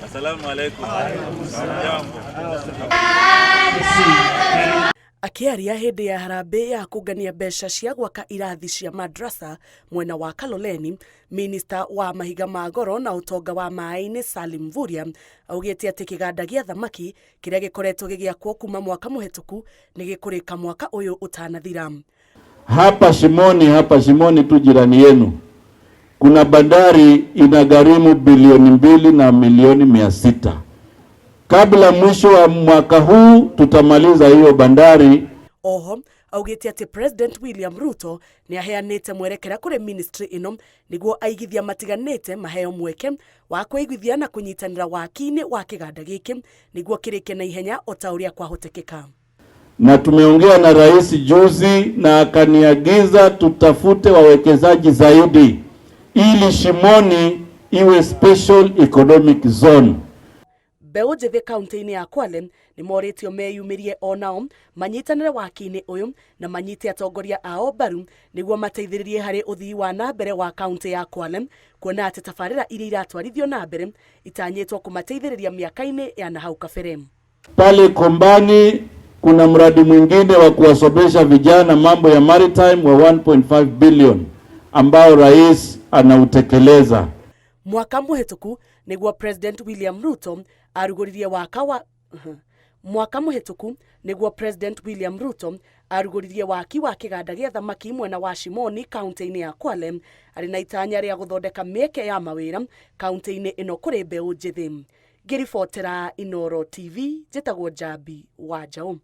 Asalamu alaikum. Jambo. Akĩaria hĩndĩ ya harambĩ ya kũngania mbeca cia gwaka irathi cia madrasa mwena wa Kaloleni, minista wa mahiga ma goro na ũtonga wa maĩ-inĩ Salim Mvurya augĩte atĩ kĩganda gĩa thamaki kĩrĩa gĩkoretwo gĩgĩakwo kuma mwaka mũhetũku nĩ gĩkũrĩka mwaka ũyũ ũtanathira. Hapa Shimoni, hapa Shimoni tu jirani yenu kuna bandari inagharimu bilioni 2 na milioni 600. Kabla mwisho wa mwaka huu tutamaliza hiyo bandari. Oho augĩte atĩ President William Ruto nĩ aheanĩte mwerekera kũrĩ ministry ĩno nĩguo aigithia matiganĩte maheo mweke wa kwĩiguithia na kũnyitanĩra waki-inĩ wa kĩganda gĩkĩ nĩguo kĩrĩke na ihenya o ta ũrĩa kwahotekeka. Na tumeongea na rais juzi na akaniagiza tutafute wawekezaji zaidi ili Shimoni iwe special economic zone. Mbeũ njĩthĩ kaunti-inĩ ya Kwale nĩ morĩtio meyumĩrie o nao manyitanĩre waki-inĩ ũyũ na manyite atongoria ao mbaru nĩguo mateithĩrĩrie harĩ ũthii wa na mbere wa kaunti ya Kwale, kuona atĩ tabarĩra iria iratwarithio na mbere itanyĩtwo kũmateithĩrĩria mĩaka-inĩ ya na hau kabere. Pale Kombani kuna mradi mwingine wa kuwasomesha vijana mambo ya maritime wa 1.5 billion ambao rais anautekeleza. Mwaka mũhĩtũku nĩguo President William Ruto arugũririe waka wa Mwaka mũhĩtũku nĩguo President William Ruto arugũririe waki wa kĩganda gĩa thamaki mwena wa Shimoni kaunti-inĩ ya Kwale, arĩ na itanya rĩa gũthondeka mĩeke ya mawĩra kaunti-inĩ ĩno kũrĩ mbeũ njĩthĩ. Ngĩribotera Inooro TV, njĩtagwo Njambi wa Njaũ.